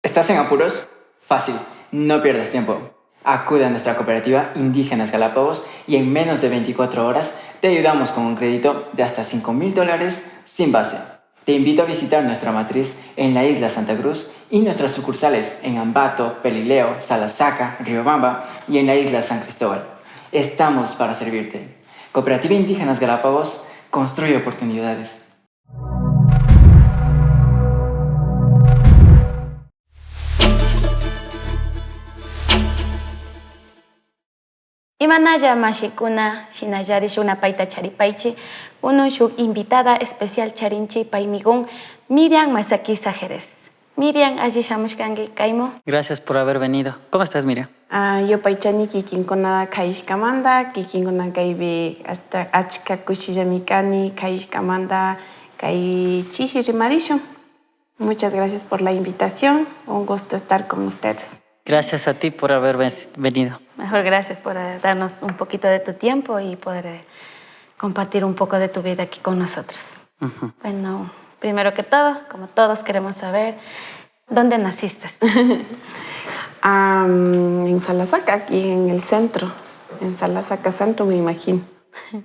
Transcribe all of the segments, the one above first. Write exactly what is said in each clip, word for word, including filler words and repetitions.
¿Estás en apuros? Fácil, no pierdas tiempo. Acude a nuestra cooperativa Indígenas Galápagos y en menos de veinticuatro horas te ayudamos con un crédito de hasta cinco mil dólares sin base. Te invito a visitar nuestra matriz en la isla Santa Cruz y nuestras sucursales en Ambato, Pelileo, Salasaca, Riobamba y en la isla San Cristóbal. Estamos para servirte. Cooperativa Indígenas Galápagos construye oportunidades. Imanalla mashikuna, shinallari shunapayta charipaychi, kunun shuk invitada especial charinchi, paymi kun Miriam Masakisa Jerez. Miriam, alli shamushkanki kaymu. Gracias por haber venido. ¿Cómo estás, Miriam? Ah, yupaychani kikinkuna kayashkamanta, kikinkuna kaypi hasta achka kushillami kani kayashkamanta, kay chishi rimarishun. Muchas gracias por la invitación. Un gusto estar con ustedes. Gracias a ti por haber ves-, venido. Mejor gracias por, eh, darnos un poquito de tu tiempo y poder, eh, compartir un poco de tu vida aquí con nosotros. Ujú. Bueno, primero que todo, como todos queremos saber, ¿dónde naciste? Am, en Salasaca, aquí en el centro. En Salasaca Centro, me imagino.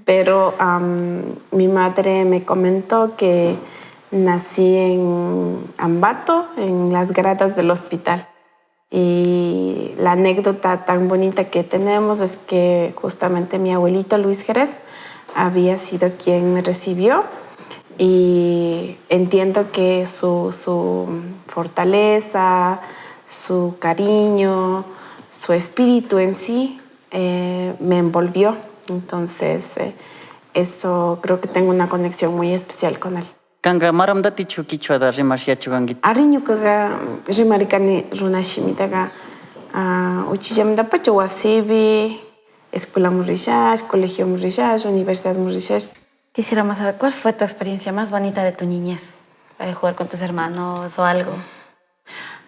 Pero, am, mi madre me comentó que nací en Ambato, en las gradas del hospital. Y la anécdota tan bonita que tenemos es que justamente mi abuelito Luis Jerez había sido quien me recibió y entiendo que su, su fortaleza, su cariño, su espíritu en sí, eh, me envolvió. Entonces, eh, eso creo que tengo una conexión muy especial con él. Kanka, maramdatichu kichwata rimashachu kanki? Ari, ñukaqa rimarikani runa shimitaqa, ah, uchillamdapacha wasipi, escuelaman rishash, colegioman rishash, universidadman rishash. Quisiéramos saber, ¿cuál fue tu experiencia más bonita de tu niñez? Eh, jugar con tus hermanos o algo.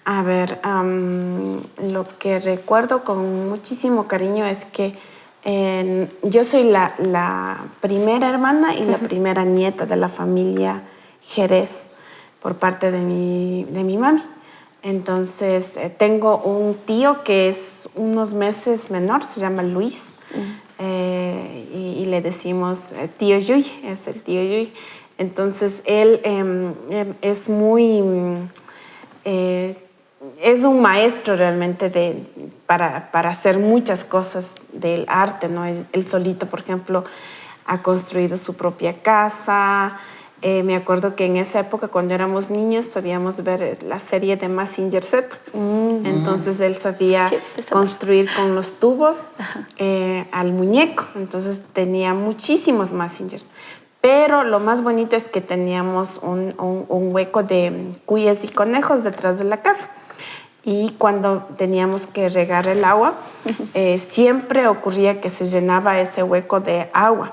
A ver, am, lo que recuerdo con muchísimo cariño es que, eh, yo soy la, la primera hermana y la primera nieta de la familia Jerez por parte de mi, de mi mami. Entonces, eh, tengo un tío que es unos meses menor, se llama Luis, eh, y, y le decimos, eh, tío Yui, es el tío Yui. Entonces, él, em, em, es muy, mm, eh, es un maestro realmente de, para, para hacer muchas cosas del arte, ¿no? Él, él solito, por ejemplo, ha construido su propia casa. Eh, me acuerdo que en esa época, cuando éramos niños, sabíamos ver, eh, la serie de Mazinger Z. Entonces, él sabía construir con los tubos, eh, al muñeco. Entonces, tenía muchísimos Mazingers. Pero lo más bonito es que teníamos un, un, un hueco de, mm, cuyes y conejos detrás de la casa. Y cuando teníamos que regar el agua, eh, siempre ocurría que se llenaba ese hueco de agua.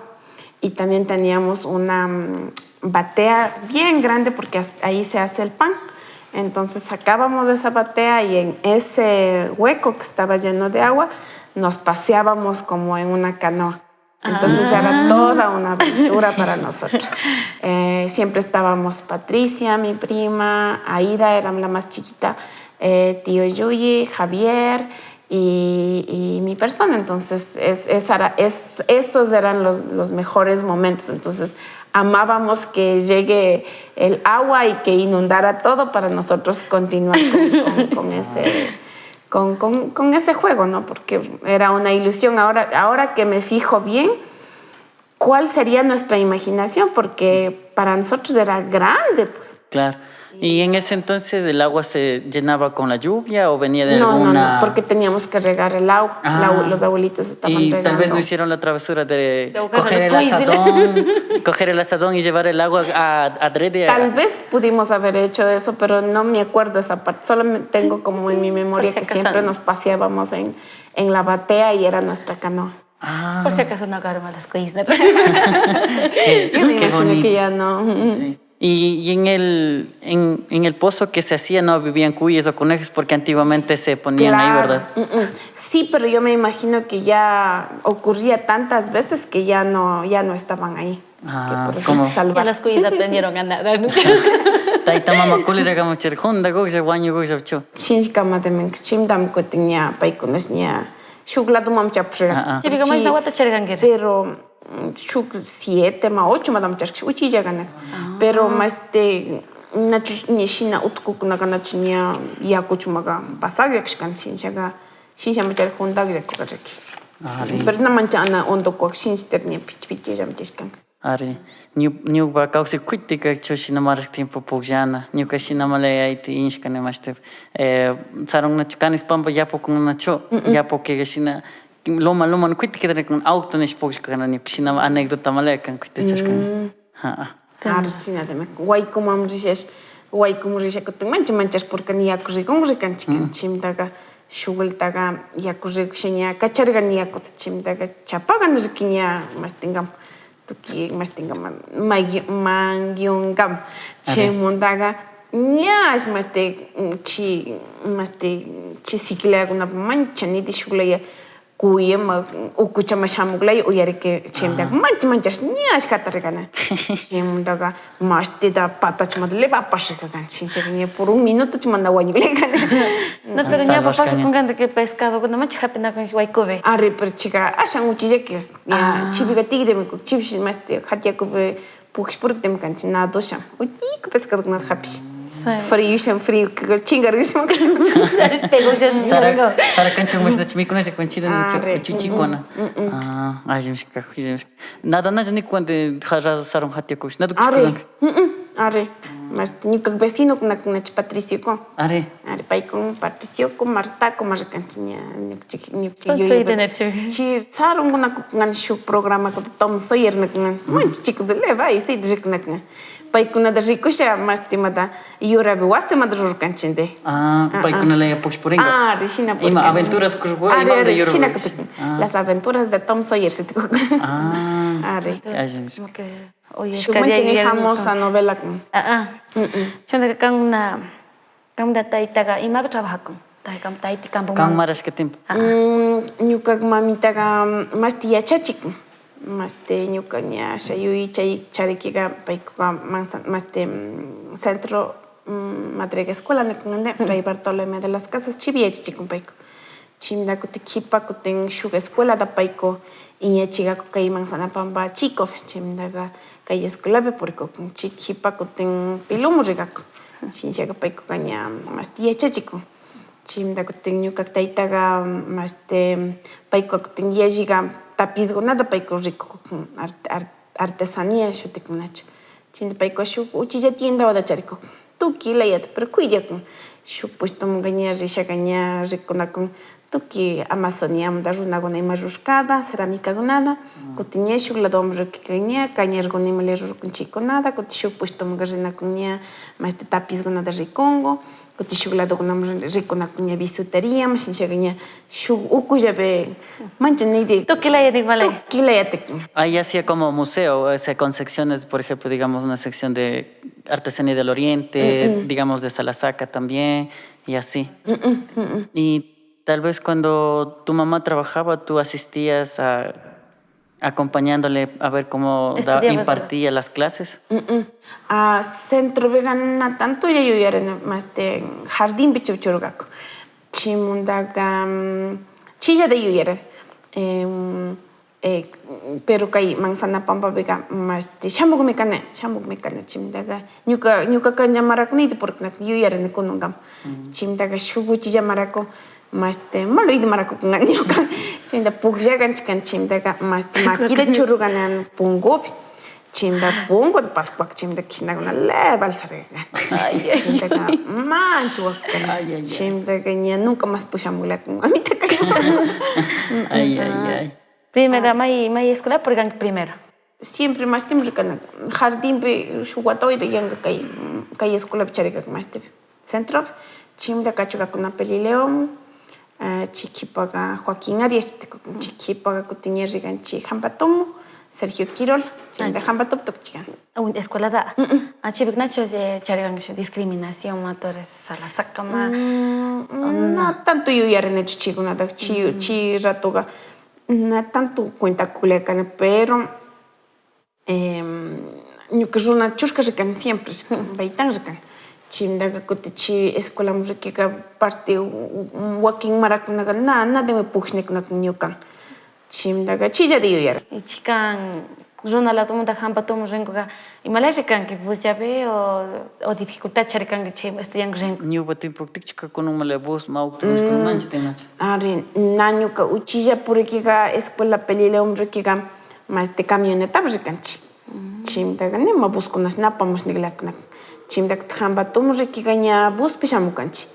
Y también teníamos una, mm, batea bien grande porque as-, ahí se hace el pan. Entonces sacábamos esa batea y en ese hueco que estaba lleno de agua, nos paseábamos como en una canoa. Entonces era toda una aventura para nosotros. Eh, siempre estábamos Patricia, mi prima, Aida, era la más chiquita, eh, tío Yuyi, Javier y, y mi persona. Entonces es, es, era- es- esos eran los, los mejores momentos. Entonces amábamos que llegue el agua y que inundara todo para nosotros continuar con, con- con ese, con, con- con ese juego, ¿no? Porque era una ilusión. Ahora, ahora que me fijo bien, ¿cuál sería nuestra imaginación? Porque para nosotros era grande, pues. Claro. ¿Y en ese entonces el agua se llenaba con la lluvia o venía de alguna? No, no, no, porque teníamos que regar el agua. Ah. La- los abuelitos estaban regando. Y tal vez no hicieron la travesura de coger el azadón, coger el azadón y llevar el agua a, adrede a- Tal vez pudimos haber hecho eso, pero no me acuerdo esa parte. Solo me- tengo como en mi memoria que siempre nos paseábamos en, en la batea y era nuestra canoa. Ah. Por si acaso no agarró malas cosas, ¿no? Qué, qué bonito. Yo me imagino que ya no. Sí. Y, y en el, en, en el pozo que se hacía no vivían cuyes o conejos porque antiguamente se ponían ahí, ¿verdad? Claro. Mm, mm. Sí, pero yo me imagino que ya ocurría tantas veces que ya no, ya no estaban ahí. Ah, que por eso se salvaron. Ya los cuyes aprendieron a nadar, ¿no? Tayta mama kulirakamuchir, hundakuqlla, wañukuqllachu. Shinchikama también, chimdam kutin ña, paykunas ña, shuk ladoman chapusirka. Ah, ah. Chaypika mayna wata charirqankiri? Pero, mm, shuk siete ma, ocho madam charqis, uchilla kanak. Ah. Pero, masti, nachu, ña shina utkukunaka, nachu, ña yakuchumaka pasaq llakishkan, shinchaka, shinchama chari, hundaq llakukariki. Ari. Pero na mancha ana hondo kuak, shinchitar ña pich, pichillama chashkanka. Ari, ñu-, ñupa kawsay kuytikakchu shina maraq tiempo pukllana. Ñuka shina malay ayti iñishkani mashti, eh, sarunnachu, Canes Pampa yapukunnachu, yapukiga shina loma, loma kuytikirikun auto nish pukllkana, ñuka shina anécdota malay kan kuytichashkani. Mm. Ha. Ari, shina deme, waykuman rishash, waykuman risha kutin mancha, manchas purkani yaku rikun rikanchik, chimdaga, shugultaga, yaku rikushaña, kachargani yakuta chimdaga, chapagani rikiña, mastingam. Tukuy mastingama, magi-, mangyungam. Ari. Chay mundaga, ña, masti, chi, masti, chi sikilayakunapa mancha nidi shuklaya, kuyama, ukuchama shamuklaya, uyariki, chimda, mancha, manchas, ña, ashkata rikana. Chay mundaga, mastita, patachumata, levapas rikakan, chinchaka, ña, por un minuto, chimanda, wañuklaya kana. No, pero ña, papá, kunkanta, que pescado, kuna mancha, hapinakun, waykubi. Ari, pero chika, ashan uchillaki. Ya, chibiga tigre me chibi masti hatiakupi pukish purikta me kanchi nadosha. Uy, iko pescado nada hapish. Frío shan frío que chingar que se me. Pego yo. Sara, sara kancha masti mikuna se conchida mucho chuchikona. Ah, ay, me shika, me shika. Nada, nada ni cuando jarra saron hatiakush. Nada. Ari. Masti ñuka vecino kuna kuna Patricio ko. Ari. Ari, paykun Patricioku, Martaku, markanchiña, ñukchik, ñukchik. Chi, sarunkunaku kungan shuk programakuta Tom Sawyer nakungan. Manchi chikuta leva, y estoy rikunakungan. Paykunata rikusha, mastimata, yurabi wastimata rurkanchinde. Ah, paykuna laya pushpuringa. Ah, rishina. Ima aventuras kurgu, ari, imanda ari, yurabi. Shina kutukun. Las aventuras de Tom Sawyer, sutiku. Ah. Ari. Como que Oye, shuk manchani famosa novela kun. Ah, ah. Chanta kan una, kan una taytaqa, imapi trabajakun? Tayta, tayti kanpun. Kan marashka tiempo. Ah, ah. Mm, ñuka mamitaqa masti yachachikun. Masti ñuka ña shayuy chay charikiqa paykuqa mansa-, masti, mm, centro, mm, Madrigal Escuela nikungande, Fray Bartolomé de las Casas, chibi yachachikun payku. Chimda kutin kipa kutin shuk escuelata payku iñachigaku kay Manzana Pamba chiko, chimdaga kay escuelapi purikukun, chi kipa kutin Pilomo rigaku. Chinchaga paykuga ña masti yachachikun. Chimda kutin ñuka taytaga masti payku kutin yalliga tapisgunata payku rikukun, art-, art-, artesanía shutikunachu. Chimda payku shuk uchilla tiendawata charikukun. Tukuy layata, pero kuyllakun. Shuk puestomanqa ña rishaqa ña rikunakun tukuy Amazoniamanta runakuna ima ruskata, cerámicakunata. Kutin ña shuk ladoman rikukun ña kañarkuna ima laya rurukunchikkunata, kutin shuk puestomanqa rinakun ña masti tapiskunata rikunku, kutin shuk ladokunaman rikunakun ña bisutería, mashinchaka ña shuk ukullapi mancha nidi. Tukuy layatik, vale. Tukuy layatik. Ahí hacía como museo, o sea, con secciones, por ejemplo, digamos, una sección de artesanía del Oriente, digamos, de Salasaca también, y así. Y tal vez cuando tu mamá trabajaba, tú asistías a, acompañándole a ver cómo da, impartía las clases. Ah, centro vegana tanto ya yo ya más de jardín bicho churgaco. Chimundaga, mm, chilla de yuyara. Em, Eh, pero kay Manzana Pampapiqa masti shamukmi kani, shamukmi kani chimdaqa. Ñuka, ñuka kanlla marakunita purkuna yuyarini kununqam. Chimdaqa shuguchilla maraku, masti maluydi maraku kunqa ñuka. Chimda pukllakanchik kan chimdaqa masti makita churukana punkupi. Chimda punkuta paskwak chimda kishnakuna leval sarqakan. Ay, ay. Chimdaqa manchu wakkan. Ay, ay, ay. Chimdaqa ña nunca más pushamulakun. Amita kay. Ay, ay, ay. Primera, may, may escuela purganki primero? Siempre mastim rikana. Jardinpi shuk wata wayta yanqa kay, kay escuelapi charikak mastipi. Centropi. Chimda kachurkakuna Peli León, eh, chikipaqa Joaquín Arias, chikipaqa kutiña rikanchik Jampatumo, Sergio Quirol, chimda Jampatumo tukchikan. Un escuelada. Ah, chipiknachu, eh, charikan discriminación, ma, tú eres Salasacama. Mm, na tanto yuyarinachu chikunata, chi, chi ratoqa. Na tanto cuenta kuleakana, pero, em, ñuka runa chushka rikan siempre, baytan rikan. Chimdaqa kutichi escuelaman rikiqa parte u-, u-, wakin marakunaqa na, nadimi puqshnikunaqa ñukan. Chimdaqa chilladi yuyara. Chikan runa ladomanta hampa tumu rinkuqa, imalaya rikanki? Busllapi o, o dificultad charikanki chay estudianku rinku? Ñuqa tiempo tikchika kunun mala bus mauto manchi tengachu. Ari, na ñuqa uchilla purikiqa escuela Pelileum rikiqa, mas de camionetapi rikanchi. Chimdaqa nima buskunas napamus niglakna. Chimdaqa hampa tumu rikiqa ña buspi shamukanchi.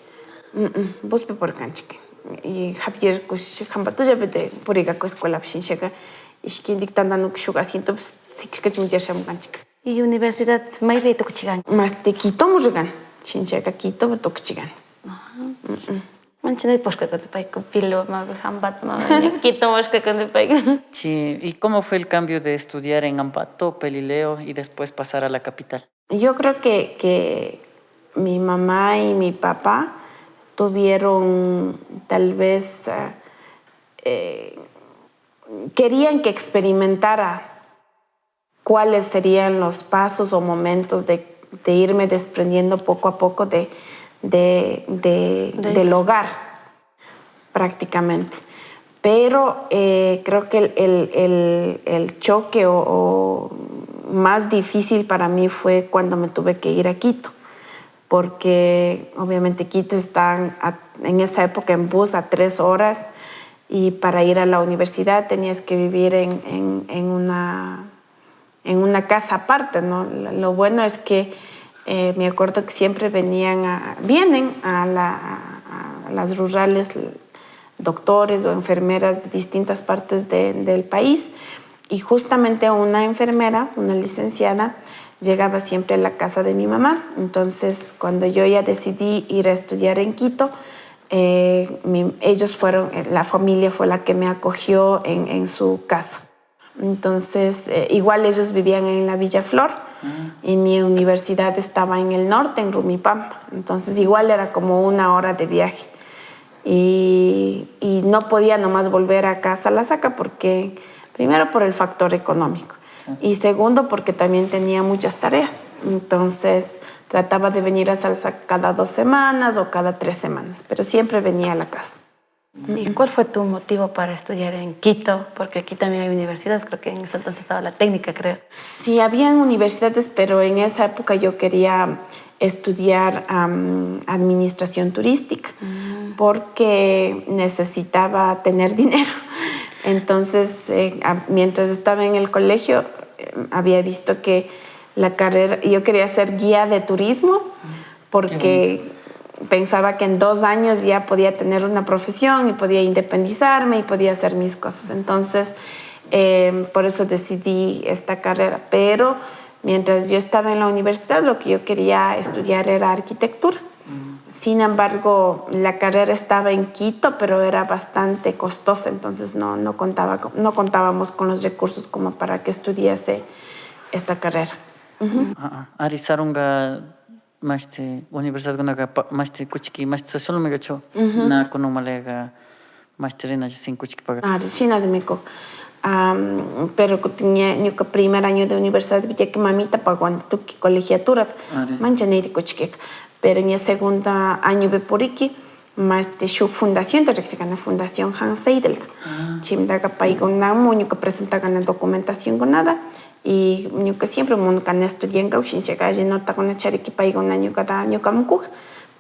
Mm, mm, buspi purikanchik. Y Javier kush hampa tullapi de purigaku escuelapi shinshaka. Ishkindik tandanuku shuk asientopis sikushkachun ya shamukanchik. Y universidad maypi tukuchigan? Mas de Quitomi rigan. Shinshaka Quitomi tukuchigan. Manchanay pushkakunti payku Pilu, mami, Hambat, mami, Quito pushkakunti payku. Sí, ¿y cómo fue el cambio de estudiar en Ambato, Pelileo y después pasar a la capital? Yo creo que, que mi mamá y mi papá tuvieron tal vez, eh, eh, querían que experimentara cuáles serían los pasos o momentos de, de irme desprendiendo poco a poco de, de, de, del hogar, prácticamente. Pero, eh, creo que el, el, el, el choque o, o más difícil para mí fue cuando me tuve que ir a Quito, porque obviamente Quito está a, en esa época en bus a tres horas y para ir a la universidad tenías que vivir en, en, en una en una casa aparte, ¿no? Lo, lo bueno es que, eh, me acuerdo que siempre venían a, vienen a la, a, a las rurales doctores o enfermeras de distintas partes de, del país, y justamente una enfermera, una licenciada, llegaba siempre a la casa de mi mamá. Entonces, cuando yo ya decidí ir a estudiar en Quito, eh, mi, ellos fueron, eh, la familia fue la que me acogió en, en su casa. Entonces, eh, igual ellos vivían en la Villa Flor y mi universidad estaba en el norte, en Rumipamba. Entonces, igual era como una hora de viaje. Y, y no podía nomás volver acá a Salazaca porque, primero, por el factor económico y segundo, porque también tenía muchas tareas. Entonces, trataba de venir a Salazaca cada dos semanas o cada tres semanas, pero siempre venía a la casa. ¿Y cuál fue tu motivo para estudiar en Quito? Porque aquí también hay universidades, creo que en ese entonces estaba la técnica, creo. Sí, habían universidades, pero en esa época yo quería estudiar, am, administración turística, porque necesitaba tener dinero. Entonces, eh, a-, mientras estaba en el colegio, eh, había visto que la carrera, yo quería ser guía de turismo, porque pensaba que en dos años ya podía tener una profesión y podía independizarme y podía hacer mis cosas. Entonces, eh, por eso decidí esta carrera. Pero mientras yo estaba en la universidad, lo que yo quería estudiar era arquitectura. Sin embargo, la carrera estaba en Quito, pero era bastante costosa, entonces no, no contaba co-, no contábamos con los recursos como para que estudiase esta carrera. Ujú. Ah, ah, ari sarunqa mashti universidadkunaqa pa-, mashti kuchki, mashti sasulmi kachu, na kunun maleqa mashti rinachu sin kuchki pagar. Ari, shinadimiku. Am, pero kutiña ñuka primer año de universidad villaki mamita pagwan tuki colegiatura. Ari. Mancha niri kuchki. Pero ña segunda año be puriki, mashti shuk fundación te rexikana Fundación Hans Seidel. Chimdaqa paykunaman ñuka presentagana documentacionkunata. Y ñuka siempre munukana estudianka, ushinchaka alli notakuna chariki paykuna ñukata, ñukaman kuk,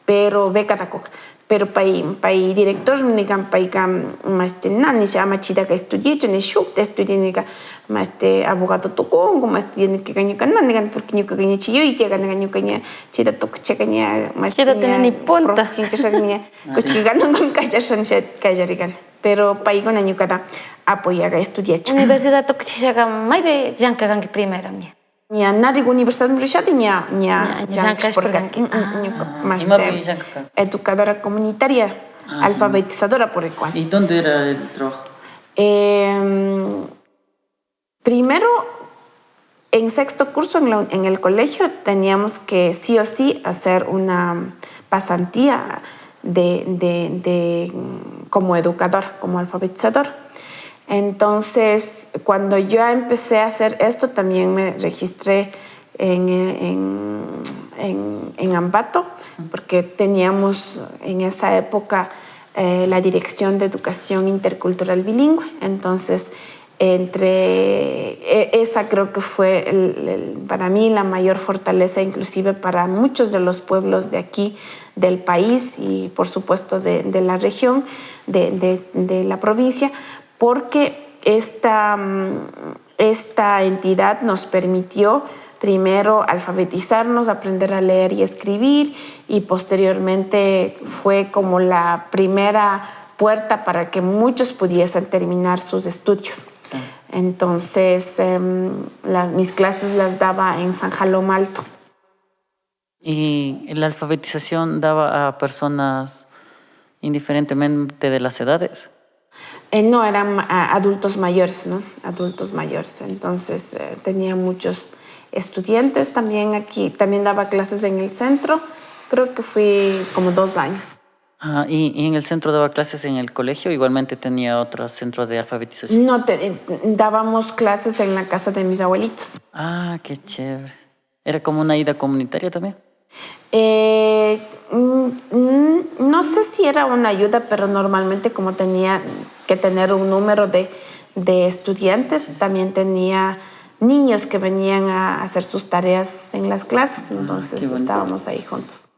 pero becata kuk. Pero pay, pay director nikan payka, mashti, na, nisha ama chidaka estudiachu, ni shukta estudia nika, mashti, abogado tukunku, mashti, nika ñuka na nikan, porque ñuka ña chiyuy tiaka nika ñuka ña chida tukuchaka ña, mashti, chida ña tenen ni punta. Profesión chashaka ña, kuchki gananka kachashan, kallarikan. Pero paykuna ñukata apoyaga estudiachu. Universidad tukuchishaka maypi llank'akanki primero ña? Ña Narigo Universidad rishati ña, ña llank'ashpurkanki. Mm, mm, ñuka, ah, más imapi de llank'akan? Educadora comunitaria, ah, sí, alfabetizadora por el cual. ¿Y dónde era el trabajo? Em, Primero, en sexto curso en la, en el colegio teníamos que sí o sí hacer una pasantía de, de, de, mm, como educador, como alfabetizador. Entonces, cuando yo empecé a hacer esto, también me registré en, en, en, en Ambato, porque teníamos en esa época, eh, la Dirección de Educación Intercultural Bilingüe. Entonces, entre, e-, esa creo que fue el, el, para mí la mayor fortaleza, inclusive para muchos de los pueblos de aquí, del país y, por supuesto, de, de la región, de, de, de la provincia, porque esta, mm, esta entidad nos permitió primero alfabetizarnos, aprender a leer y escribir, y posteriormente fue como la primera puerta para que muchos pudiesen terminar sus estudios. Ah. Entonces, em, la, mis clases las daba en San Jalón Alto. ¿Y la alfabetización daba a personas indiferentemente de las edades? Eh, no, eran ma-, a-, adultos mayores, ¿no? Adultos mayores. Entonces, eh, tenía muchos estudiantes también aquí. También daba clases en el centro. Creo que fui como dos años. Ah, ¿y, y en el centro daba clases en el colegio? ¿Igualmente tenía otro centro de alfabetización? No, te-, eh, dábamos clases en la casa de mis abuelitos. Ah, qué chévere. ¿Era como una ayuda comunitaria también? Eh, mm, mm, no sé si era una ayuda, pero normalmente como tenía que tener un número de, de estudiantes, también tenía niños que venían a hacer sus tareas en las clases, entonces estábamos ahí juntos. Ah,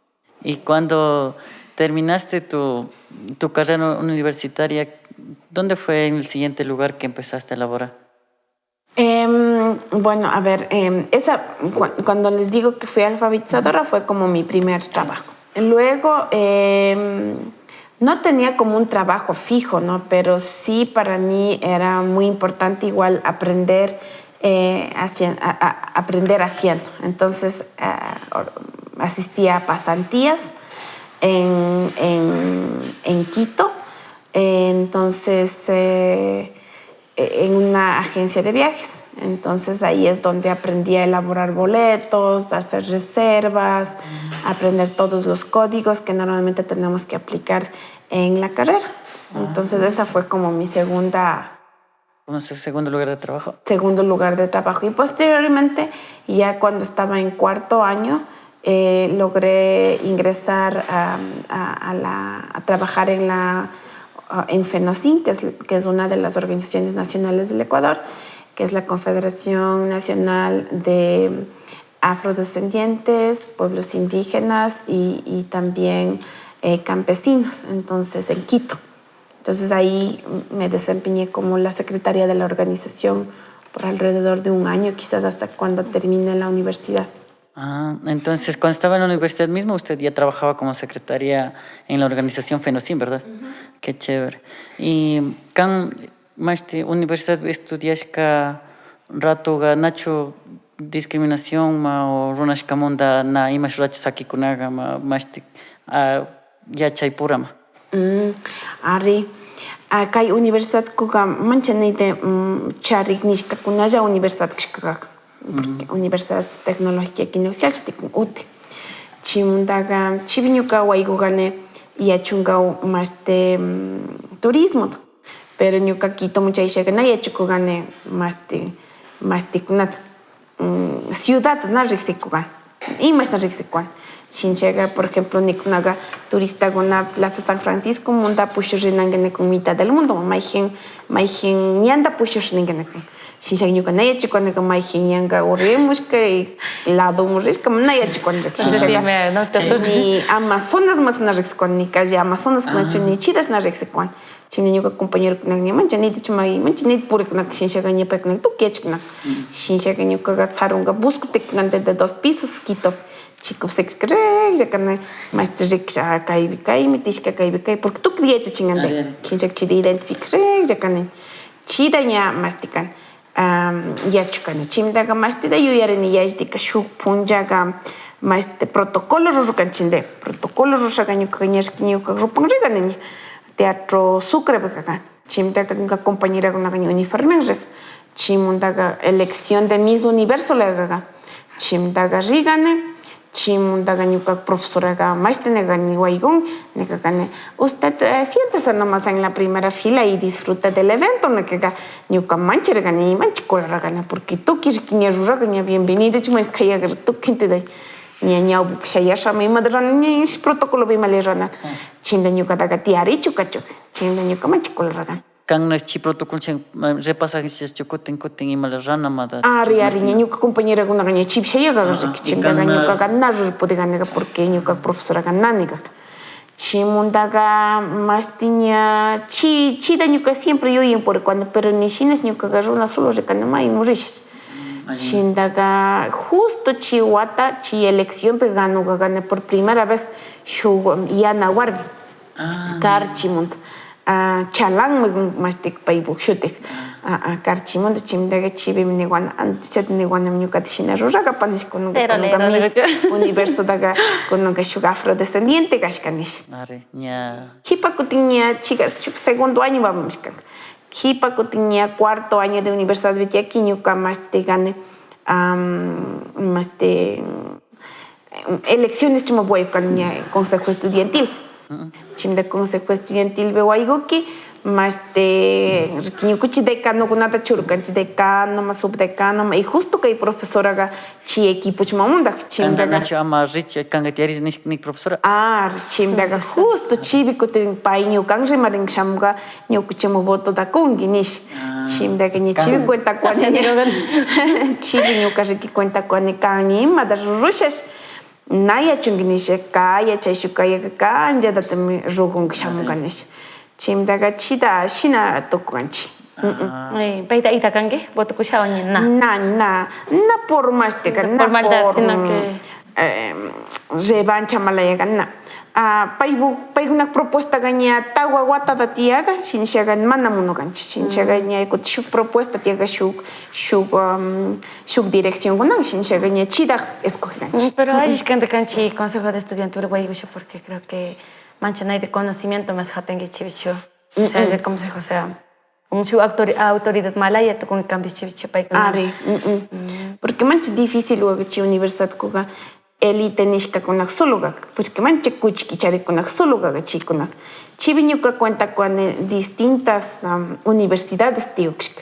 qué bonito. Y cuando terminaste tu, tu carrera universitaria, ¿dónde fue el siguiente lugar que empezaste a laborar? Em, bueno, a ver, em, esa, cu-, cuando les digo que fui alfabetizadora fue como mi primer trabajo. Luego, em, no tenía como un trabajo fijo, ¿no? Pero sí para mí era muy importante igual aprender, eh, hacien-, a, a, aprender haciendo. Entonces, ah, or-, asistía a pasantías en, en, en Quito. Entonces, eh, en una agencia de viajes. Entonces ahí es donde aprendí a elaborar boletos, a hacer reservas, a aprender todos los códigos que normalmente tenemos que aplicar en la carrera. Ah. Entonces esa fue como mi segunda... Como su segundo lugar de trabajo. Segundo lugar de trabajo. Y posteriormente, ya cuando estaba en cuarto año, eh, logré ingresar a, a, a la, a trabajar en la, a, en FENOCIN, que es, que es una de las organizaciones nacionales del Ecuador, que es la Confederación Nacional de Afrodescendientes, Pueblos Indígenas y, y también, eh, Campesinos, entonces en Quito. Entonces ahí me desempeñé como la secretaria de la organización por alrededor de un año, quizás hasta cuando termine la universidad. Ah, entonces, cuando estaba en la universidad mismo, usted ya trabajaba como secretaria en la organización FENOCIN, ¿verdad? Ujú. Qué chévere. Y kan, mashti, universidad estudiashka ratoga, nachu discriminación ma o runashkamunda na imash rachu sakikunaga ma, mashti, ah, yachaipurama. Mm, ari. Ah, kay universidadkuga manchanayta, mm, charik nishkakunalla universidad kashkaga. Porque Universidad Tecnológica Quino Social, UTE. Chimundaga, chibi ñuka waygugane yachungaw mashti, mm, turismo. Pero ñuka Quito muchayshagane yachukugane mashti, mashtikunata. Mm, ciudad na riksikuwan. Imashna riksikuwan. Shinashaga, por ejemplo, nikunaga turistaguna Plaza San Francisco munda pushurinanganakun mitad del mundo. Mayhin, mayhin ñanda pushurinanganakun. Shinashaga ñuka na yachukuwanaga mayhin ñanga urimushka y lado murishka na yachukuwanaga. Shinashaga ni Amazonas mas na riksikuwan, ni calle Amazonas kunachu, ni chidas na riksikuwan. Chaymi ñuka compañerokunaqa ña mancha niytachu may, mancha niyta purikunaqa, shinashaqa ña paykunaqa tukuy yachakunaqa. Shinashaqa ñukaqa sarunqa busco tekukanta de dos pisos, Quito. Chaykupi sakishkariklla kana, mashti rikshaq kaypi kaymi, tiyashka kaypi kay, porque tukuy yachachinganta. Ari, ari. Shinashaqa chayta identificariklla kana. Chayta ña mashti kana. Am, yachukani. Chaymantaqa mashtita yuyarini, yachayta shuk punllaqa mashti protocolo rurkanchikta. Protocolo rurashaqa ñuqaqa ña, ñuqa rupan rikani ña Teatro Sucrepi kakan. Chaymantaqa ñuqa compañerakunaqa ña uniformen rik. Chaymantaqa elección de Miss Universo la kakan. Chaymantaqa rikani. Chaymantaqa ñuqa profesoraqa mashti niqa niwaykun, niqa kani, "Usted, eh, siéntese nomás en la primera fila y disfrute del evento", niqa. Ñuqa mancharikani, mancha coloragani, porque tukuy riki ña ruraqa ña bienvenido, chayman kayaka tukuy entidad. Ña ñawpapi shayashami imata rana, nish protocolopi imali rana. Chimda ñukataqa tiyarichu kachuk. Chimda ñuka manchik coleragani. Kanna chi protocolo chay, mm, repasashachu kutin kutin imala rana mata. Ari, ari, ña ñuka compañerakunaqa ña chipshayaka riki. Chimdaqa ñukaqa na ruripudikaniqa porque ñuka profesoraqa nani kaq. Chimundaqa masti ña chi, chida ñuka siempre yuyin purikuani, pero ni shinas ñukaqa runa solo rikani, maymu rishas. Chimdaqa justo chi wata, chi eleccionpi ganuqa gani por primera vez shuk yana warmi. Karchimunda. Ah, Chalanmi masti paypuk shutik. Ah, ah, Karchimunda chimdaqa chibimi niwana, antes niwana ñukata shina ruraka panis kunanka, kunanka Miss Universodaqa kunanka shuk afrodescendiente kashka nish. Ari, ña. Kipa kutin ña chika shuk segundo año vamos kashka. Kipa kutin ña cuarto año de universidad vitiaki ñuka masti gani, am, masti elecciones chuma buwaykan ña Consejo Estudiantil. Chimda Consejo Estudiantil be wayguki, masti riki ñukuchi decanokunata churkanchi, decano ma, subdecano ma, y justo kay profesoraqa chi equipo chuma mundak, chimda. Kanka nachu ama richi, kanka tiyari nish, nik profesora. Ah, chimdaqa justo chibi kutin pay ñukan rimarin shamka ñukuchimu voto dakunki nish. Chimdaqa ña chibi cuenta kuani. Chibi ñuka riki cuenta kuani kan imada rurushash. Na yachunki nish, kaya chay shuk kayaka kanllatatami rukunki shamunka nish. Chimdaqa chida shina tukunchi. Ay, payta ayta kanki, voto kusha o ña na. Na, na, na por masti ka, na por, sino que, em, revancha malayaqa na. Ah, paybu-, paykunak propuestaqa ña tawa watata tiyaqa, sinshaqa mana munukanchi. Sinshaqa ña kuti shuk propuesta tiyaqa shuk, shuk, um, shuk dirección kunan, sinshaqa ña chidaq escogikanchi. Mm, pero alli kanta kanchi Consejo de Estudiante Uruguay gusha, porque creo que mancha nay de conocimiento más hapinki chivichu. O sea, de consejo, o sea, como shuk autori-, autoridad malaya tukunki kanpis chivichu paykuna. Ari, mm, mm. Porque mancha difícil wagachi universidad kuga, élite nishkakunak solo kaka, porque mancha kuchki charikunak solo kaka chaykunak. Chibi ñuka cuenta kuani distintas, um, universidades tiyukshka.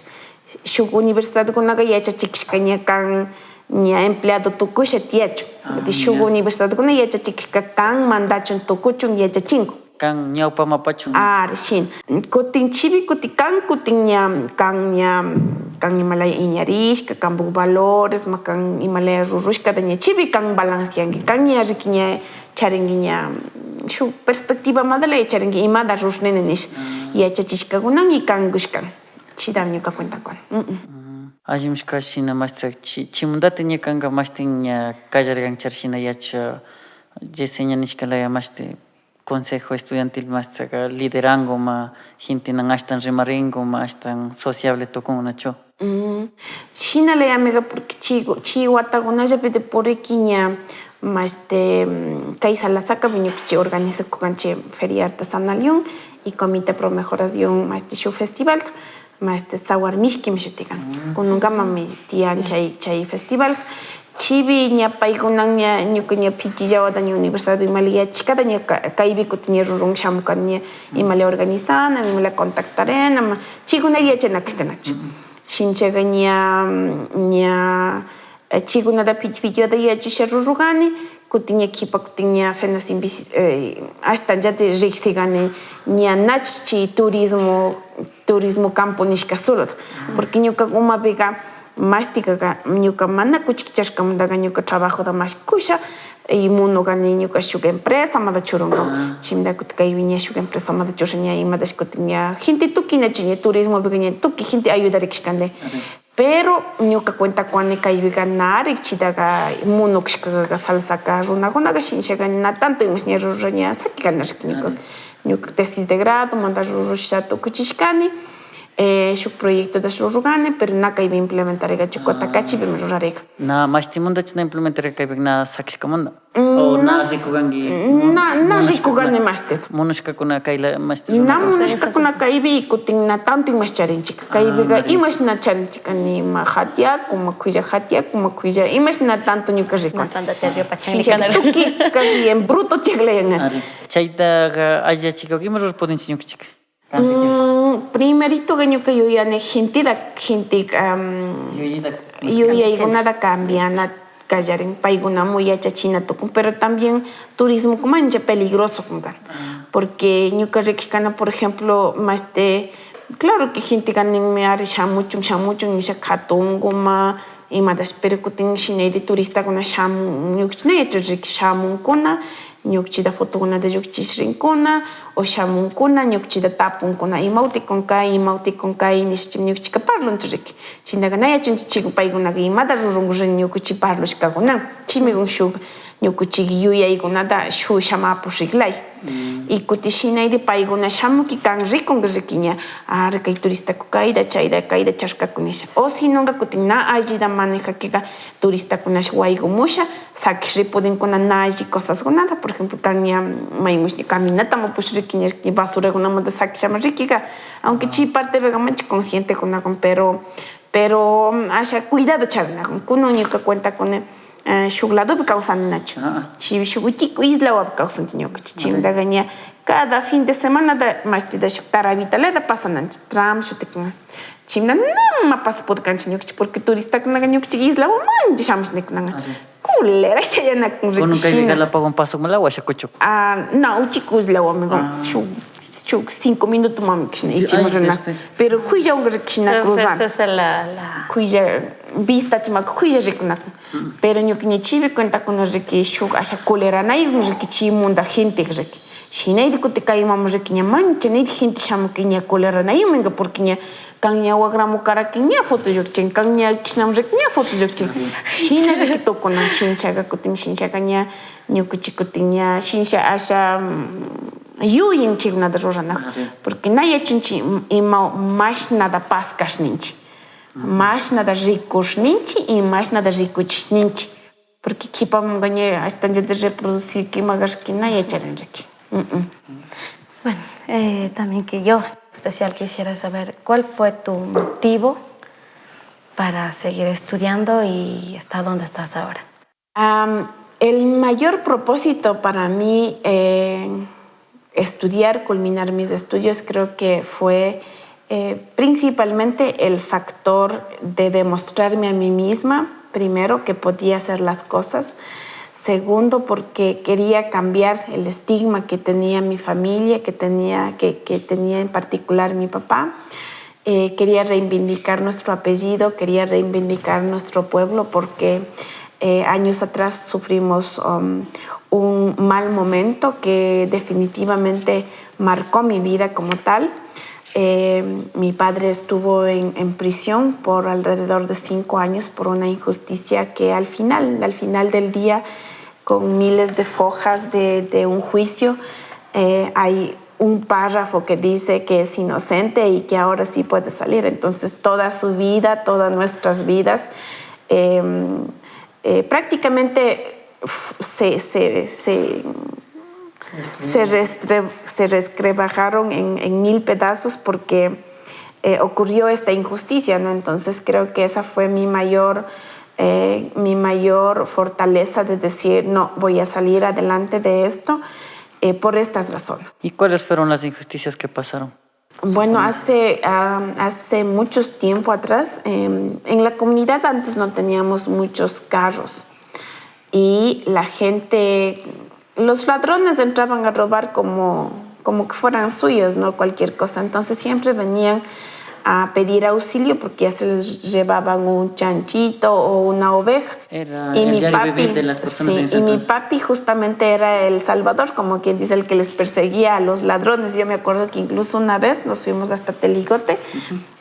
Shuk universidadkunaqa yachachikishka ña kan, ña empleado tukusha tiyachun. Shuk universidadkuna yachachikishka kan, mandachun, tukuchun, yachachinku. Kan ñawpa mapachun. Ari, shin. Kutin chibi kuti kan, kutin ña, kan ña, kan imalaya iñarishka, kanpuk valores, ma kan imalaya rurushkata ña chibi kan balanceanki, kan ña riki ña charinki ña, shuk perspectiva madalaya charinki imada rurnini nish. Yachachishkakunan y kankushkan. Chidam ñuka cuenta kuan. Mm, mm. Allimshka shina maestra, chi-, chimundata ña kanka mastin ña kallargan char shina yacha, Yesenia nishkalaya masti Consejo Estudiantil mastraqa lideranku ma, gentenan ashtan rimarinku ma, ashtan sociable tukunku, nachu? Mm, shinalaya amiga, porque chi, chi watakunallapita puriki ña, masti, mm, kay Salasacapi ñukanchik organizakukanchik Feria Artesanal yun y Comité Pro Mejoras yun, masti shuk festivalta. Masti Sawar Mishkimi shuti kan. Kunankamami tiyan chay, chay festival. Chibi ña paykunan ña ñuka ña pichillawata ña universidadpi imali yachashkata ña ka-, kaypi kutin ña rurun shamukan ña imali organizana, imali contactarina, ma, chaykuna yachana kashkanachu. Shinchaqa ña, ña, eh, chaykunata pichi-, pichiwata yachusha rurugani, kutin ña kipa kutin ña Fenasimbis, eh, ashtanllata riqsigani ña nachu chay turismo, turismo campo nishka suluta. Porque ñuka umapiqa, mastikaqa, ñuka mana kuchkichashkamuntaqa ñuka trabajota mashkusha, y munugani ñuka shuk empresamata churunga. Chimda kutin kaypi ña shuk empresamata churasha ña imatash kutin ña gente tukuy nachu ña turismopiqa ña tukuy gente ayudarikashkani. Pero ñuka cuenta kuani kaypiqa na rikchitaqa munukushkaqa salsaqa runakunaqa shinshaka na tanto imash ña rurasha ña saki kanariki ñuka. Ñuka tesis de grado manta rurasha tukuchishkani, eh, shuk proyectotash rurugani, pero na kaypi implementarikachu, Kotakachipi rurarika. Na mashtimuntachu na implementarika kaypi na sakishkamunda. Mm, o na rikuganki, na, na rikugani masti. Munushkakuna kayla masti. Na munushkakuna kaypi kutin na tanto imash charinchik. Kaypiqa imash na charinchik, ni ima hatiyaku, ma kuylla hatiyaku, ma kuylla, imash na tanto ñuka rikuni. Shincha tukuy casi en bruto chaklayangani. Chaytaqa allillachikuq ima rurapudinchik ñukanchik. Mm, primeritoqa ñuka yuyani genteta, gente, am, yuyaykunata cambiana, kallarin, paykunaman yachachina tukun, pero también turismokumancha peligroso kunqa. Porque ñuqa riki kana, por ejemplo, masti, claro que gente kaninmi ari shamuchun, shamuchun, nisha katunkuma, imatash, pero kutin shinayri turistakuna shamun, ñuqchina yachachik shamunkuna, ñuqchita fotokunata llukchirinkuna, o shamunkuna, ñuqchita tapunkuna, imawti kunqa, imawti kunqa, nisha ñuqchika parlunchik riki. Chinaqa na yachanchikchu paykunaqa imata rurunku rin ñuqchik parlushkakuna. Chimi shuk ñuqchik yuyaykunata shushamapushiklay. Y kuti shinayri paykuna shamuki kan rikunki rikiña. Ari, kay turistaku kayta, chayta, kayta charkaku nisha. O sinoqa kutin na allita manejakiqa turistakunash waykumusha, sakisri pudinkuna na alli cosaskunata. Por ejemplo, kanña maymushña caminata mapusrikiña, basurakunamanta sakishama rikiqa. Aunque chay partepiqa mancha conscientekunakun, pero Pero, mm, asha cuidado charinakun. Kunan ñuqa cuentakuni, eh, shuk ladopi kawsani nachu. Chi shuk uchik islawapi kawsanchik ñuqanchik. Chimdaqa ña cada fin de semanata mastita shuk tarawita lada pasananchik. Tram shutikuna. Chimda nama pasapurkanchik ñuqanchik, porque turistakunaqa ñuqanchik islawamanchik shamushnikunanqa. Cólera chayanakun riki. Kunan kaypi shina. Galápagos pasakmala washa kuchuk. Ah, no, uchik islawanmi. Shuk Shuk cinco minutomanmi kashna ichimuq rina. Pero kuyllawanqa riki shina cruzan. Entonces, esa es la, la... Kuylla vista chima kuylla rikunakun. Pero ñuqaña chiwi cuentakuna riki shuk asha coleranayuq riki chay munda gente riki. Shinaydi kuti kaymanmi riki ña mancha nidi gente shamuki ña coleranayuqmi, porque ña kan ña waqramuq karaki ña foto llukchin, kan ña kishnam riki ña foto llukchin. Shina riki tukunan, shinshaka kutin shinshaka ña ñuqanchik kutin ña shinsha asha, mm, yuyin chaykunata ruranakun. Porque na yachanchik ima mashnata paskashninchik, mashnata rikusninchik y mashnata rikuchisninchik. Porque qhipamanqa ña ashtanchata reproducirki, imaqarki na yacharinriki. Bueno, eh, también que yo especial quisiera saber cuál fue tu motivo para seguir estudiando y hasta dónde estás ahora. Am, el mayor propósito para mí, eh, estudiar, culminar mis estudios, creo que fue, eh, principalmente el factor de demostrarme a mí misma, primero, que podía hacer las cosas. Segundo, porque quería cambiar el estigma que tenía mi familia, que tenía, que, que tenía en particular mi papá. Eh, quería reivindicar nuestro apellido, quería reivindicar nuestro pueblo, porque, eh, años atrás sufrimos, um, un mal momento que definitivamente marcó mi vida como tal. Eh, mi padre estuvo en, en prisión por alrededor de cinco años por una injusticia que al final, al final del día, con miles de fojas de, de un juicio, eh, hay un párrafo que dice que es inocente y que ahora sí puede salir. Entonces, toda su vida, todas nuestras vidas, em, eh, prácticamente, f-, se, se, se, se restre-, se resquebrajaron en, en mil pedazos porque, eh, ocurrió esta injusticia, ¿no? Entonces, creo que esa fue mi mayor, eh, mi mayor fortaleza de decir: "No, voy a salir adelante de esto, eh, por estas razones". ¿Y cuáles fueron las injusticias que pasaron? Bueno, hace, ah, hace mucho tiempo atrás, em, en la comunidad antes no teníamos muchos carros y la gente, los ladrones entraban a robar como, como que fueran suyos, ¿no? Cualquier cosa. Entonces siempre venían a pedir auxilio porque ya se les llevaban un chanchito o una oveja. Era el diario vivir de las personas en ese entonces. Y mi papi justamente era el salvador, como quien dice, el que les perseguía a los ladrones. Yo me acuerdo que incluso una vez nos fuimos hasta Teligote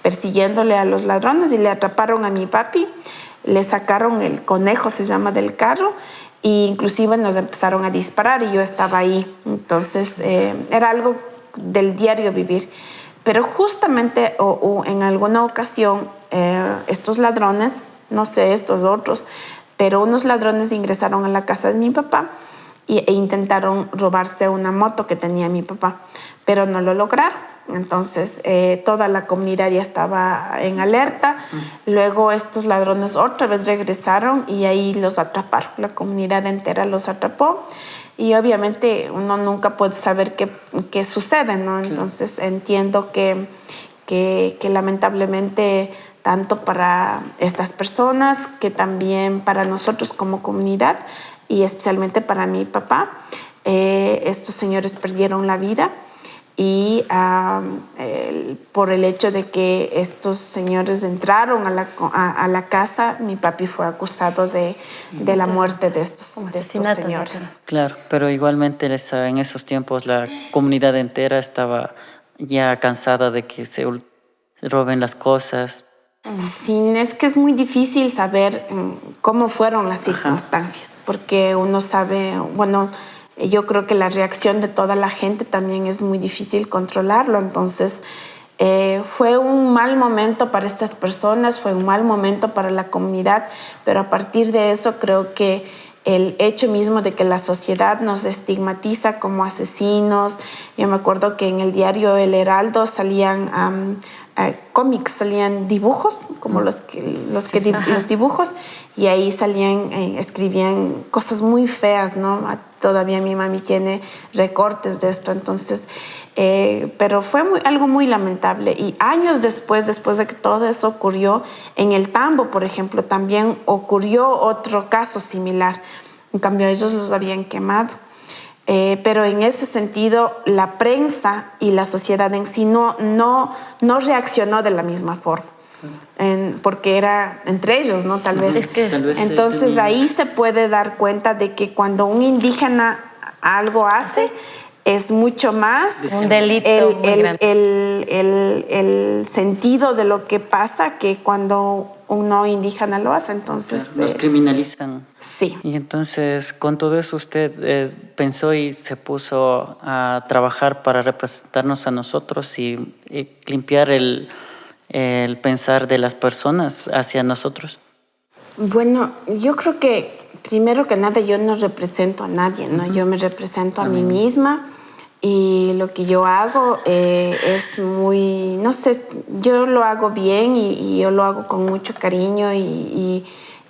persiguiéndole a los ladrones y le atraparon a mi papi, le sacaron el conejo, se llama, del carro, e inclusive nos empezaron a disparar y yo estaba ahí. Entonces, eh, era algo del diario vivir. Pero justamente o, o en alguna ocasión, eh, estos ladrones, no sé, estos otros, pero unos ladrones ingresaron a la casa de mi papá y, e intentaron robarse una moto que tenía mi papá, pero no lo lograron. Entonces, eh, toda la comunidad ya estaba en alerta. Luego estos ladrones otra vez regresaron y ahí los atraparon. La comunidad entera los atrapó. Y obviamente uno nunca puede saber qué, qué sucede, ¿no? Entonces, entiendo que, que, que lamentablemente tanto para estas personas que también para nosotros como comunidad y especialmente para mi papá. Eh, estos señores perdieron la vida y, ah, el, por el hecho de que estos señores entraron a la, co- a, a la casa, mi papi fue acusado de, de la muerte de estos, de estos señores. Claro, pero igualmente esa- en esos tiempos la comunidad entera estaba ya cansada de que se ul- roben las cosas. Sí, es que es muy difícil saber, mm, cómo fueron las circunstancias, porque uno sabe, bueno, yo creo que la reacción de toda la gente también es muy difícil controlarlo, entonces, eh, fue un mal momento para estas personas, fue un mal momento para la comunidad, pero a partir de eso creo que el hecho mismo de que la sociedad nos estigmatiza como asesinos. Yo me acuerdo que en el diario El Heraldo salían, am, eh, cómics, salían dibujos, como los que, los que dib- los dibujos, y ahí salían, eh, escribían cosas muy feas, ¿no? A- Todavía mi mami tiene recortes de esto, entonces, eh, pero fue muy- algo muy lamentable. Y años después, después de que todo eso ocurrió, en el Tambo, por ejemplo, también ocurrió otro caso similar. En cambio, a ellos los habían quemado. Eh, pero en ese sentido, la prensa y la sociedad en sí no, no, no reaccionó de la misma forma. En- porque era entre ellos, ¿no? Tal vez. Es que Tal vez, eh, Entonces tenían- ahí se puede dar cuenta de que cuando un indígena algo hace, es mucho más Un delito el, muy el- grande. el- el- el sentido de lo que pasa que cuando un no indígena lo hace. Entonces, Nos eh, criminalizan. Sí. Y entonces, con todo eso, usted eh, pensó y se puso a trabajar para representarnos a nosotros y, y limpiar el, el pensar de las personas hacia nosotros. Bueno, yo creo que primero que nada yo no represento a nadie, ¿no? Yo me represento a mí misma y lo que yo hago, eh, es muy, no sé, yo lo hago bien y, y yo lo hago con mucho cariño y, y-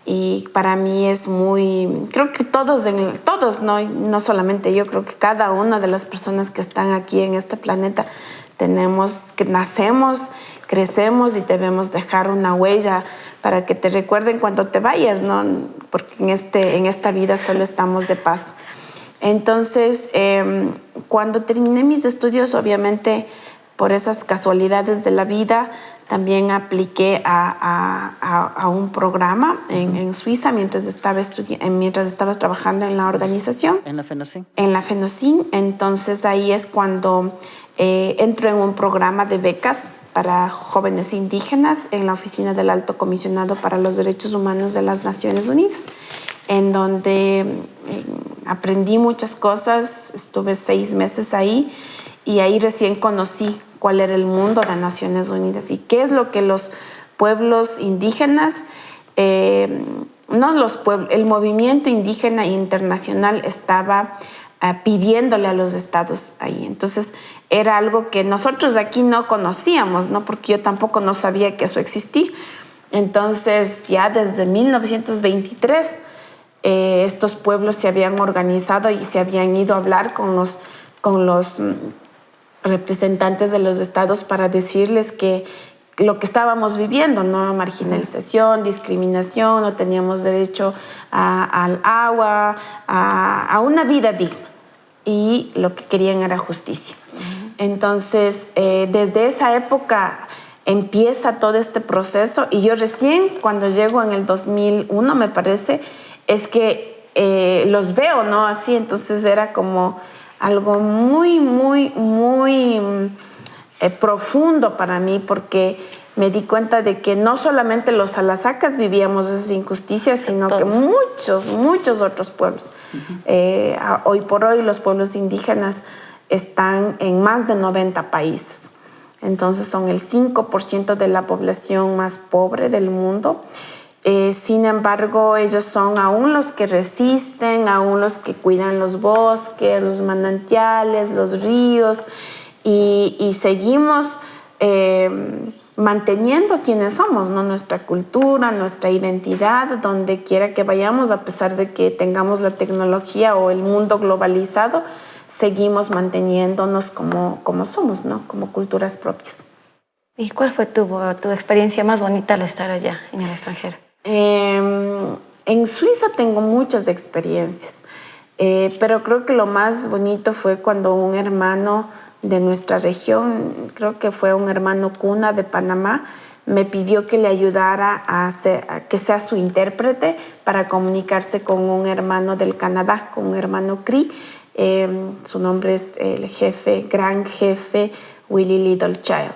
y para mí es muy, creo que todos, en, todos, no, no solamente yo, creo que cada una de las personas que están aquí en este planeta tenemos, que nacemos, crecemos y debemos dejar una huella para que te recuerden cuando te vayas, ¿no? Porque en este, en esta vida solo estamos de paso. Entonces, em, cuando terminé mis estudios, obviamente, por esas casualidades de la vida, también apliqué a, a- a- a un programa en, en Suiza mientras estaba estudi- eh, mientras estaba trabajando en la organización, En la FENOCIN. en la FENOCIN. Entonces ahí es cuando, eh, entro en un programa de becas para jóvenes indígenas en la oficina del Alto Comisionado para los Derechos Humanos de las Naciones Unidas, en donde, eh, aprendí muchas cosas, estuve seis meses ahí y ahí recién conocí cuál era el mundo de Naciones Unidas y qué es lo que los pueblos indígenas, eh, no los pueblos, el movimiento indígena internacional estaba, ah, pidiéndole a los estados ahí. Entonces, era algo que nosotros aquí no conocíamos, ¿no? Porque yo tampoco no sabía que eso existía. Entonces, ya desde mil novecientos veintitrés, eh, estos pueblos se habían organizado y se habían ido a hablar con los, con los, mm, representantes de los estados para decirles que lo que estábamos viviendo, ¿no? Marginalización, discriminación, no teníamos derecho a- al agua, a, a una vida digna. Y lo que querían era justicia. Entonces, eh, desde esa época empieza todo este proceso y yo recién cuando llego en el dos mil uno, me parece, es que, eh, los veo, ¿no? Así, entonces era como algo muy, muy, muy, mm, eh, profundo para mí porque me di cuenta de que no solamente los Alasacas vivíamos esas injusticias, sino que muchos, muchos otros pueblos. Eh, a- hoy por hoy los pueblos indígenas están en más de noventa países. Entonces son el cinco por ciento de la población más pobre del mundo. Eh, sin embargo, ellos son aún los que resisten, aún los que cuidan los bosques, los manantiales, los ríos, y, y seguimos, eh, manteniendo quienes somos, ¿no? Nuestra cultura, nuestra identidad, donde quiera que vayamos, a pesar de que tengamos la tecnología o el mundo globalizado, seguimos manteniéndonos como, como somos, ¿no? Como culturas propias. ¿Y cuál fue tu, tu experiencia más bonita al estar allá, en el extranjero? Em, en Suiza tengo muchas experiencias, eh, pero creo que lo más bonito fue cuando un hermano de nuestra región, creo que fue un hermano Cuna de Panamá, me pidió que le ayudara a hacer, a que sea su intérprete para comunicarse con un hermano del Canadá, con un hermano Cree. Em, su nombre es el jefe, gran jefe Willie Littlechild.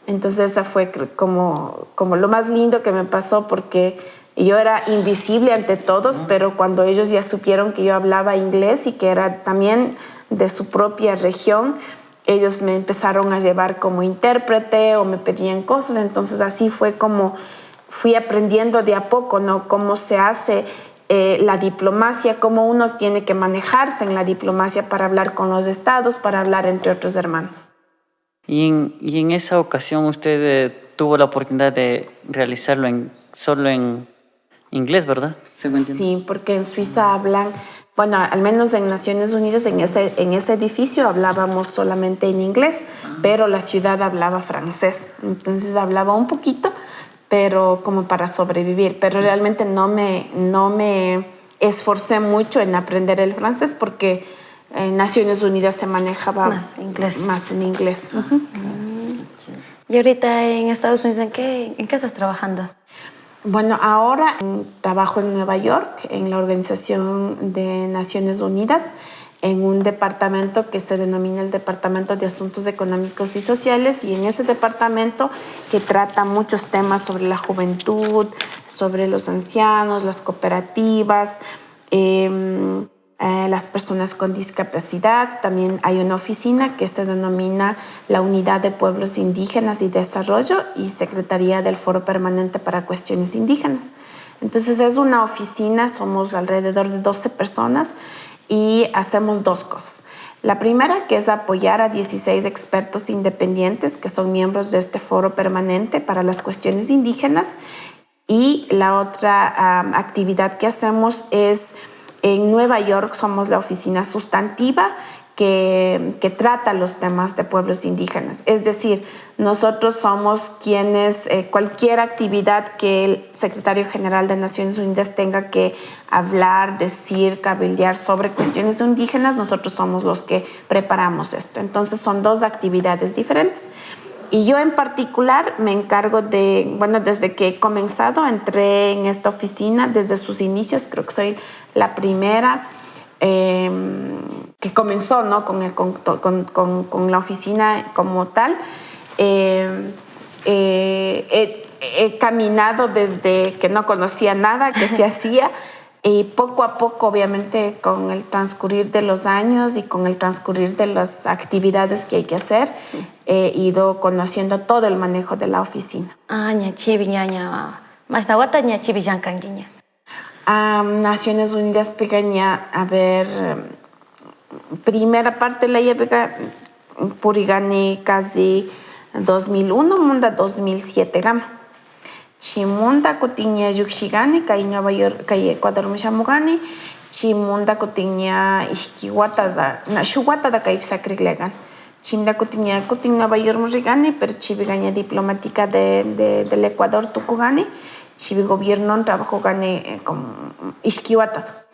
Entonces, esa fue cr-, como, como lo más lindo que me pasó, porque yo era invisible ante todos, pero cuando ellos ya supieron que yo hablaba inglés y que era también de su propia región, ellos me empezaron a llevar como intérprete o me pedían cosas. Entonces, así fue como fui aprendiendo de a poco, ¿no? Cómo se hace, eh, la diplomacia, cómo uno tiene que manejarse en la diplomacia para hablar con los estados, para hablar entre otros hermanos. Y en, y en esa ocasión usted, eh, tuvo la oportunidad de realizarlo en, solo en inglés, ¿verdad? Según entiendo. Sí, porque en Suiza hablan, bueno, al menos en Naciones Unidas, en ese, en ese edificio hablábamos solamente en inglés, pero la ciudad hablaba francés. Entonces hablaba un poquito, pero como para sobrevivir. Pero realmente no me, no me esforcé mucho en aprender el francés porque en Naciones Unidas se manejaba más inglés. Más en inglés. Ujú. Y ahorita en Estados Unidos, ¿en qué, en qué estás trabajando? Bueno, ahora, mm, trabajo en Nueva York, en la Organización de Naciones Unidas, en un departamento que se denomina el Departamento de Asuntos Económicos y Sociales, y en ese departamento que trata muchos temas sobre la juventud, sobre los ancianos, las cooperativas, em, eh, las personas con discapacidad. También hay una oficina que se denomina la Unidad de Pueblos Indígenas y Desarrollo y Secretaría del Foro Permanente para Cuestiones Indígenas. Entonces, es una oficina, somos alrededor de doce personas y hacemos dos cosas. La primera, que es apoyar a dieciséis expertos independientes que son miembros de este Foro Permanente para las Cuestiones Indígenas, y la otra, am, actividad que hacemos es, en Nueva York somos la oficina sustantiva que, que trata los temas de pueblos indígenas. Es decir, nosotros somos quienes, eh, cualquier actividad que el secretario general de Naciones Unidas tenga que hablar, decir, cabildear sobre cuestiones indígenas, nosotros somos los que preparamos esto. Entonces, son dos actividades diferentes. Y yo en particular me encargo de, bueno, desde que he comenzado, entré en esta oficina desde sus inicios, creo que soy la primera, em, que comenzó, ¿no? Con el, con, con, con, con la oficina como tal. Em, eh, he, he caminado desde que no conocía nada que se hacía. Y poco a poco, obviamente, con el transcurrir de los años y con el transcurrir de las actividades que hay que hacer, he ido conociendo todo el manejo de la oficina. Ah, ña chibi, ña, ña. Mashna wata ña chibi llankankiña. Ah, Naciones Unidas pica ña, a ver, primera parte la ya pica, purigani casi dos mil uno munda dos mil siete gama. Chaymunda kutin ña llukshigani, kay Nueva York, kay Ecuadorman shamugani. Chaymunda kutin ña ishki watada, na, shuk watada kaypi sakriklagani. Chaymunda kutin ña, kutin Nueva Yorkman rigani, pero chibiga ña diplomática de, de, del Ecuador tukugani. Chibi gobiernoman trabajugani, eh, como ishki watada.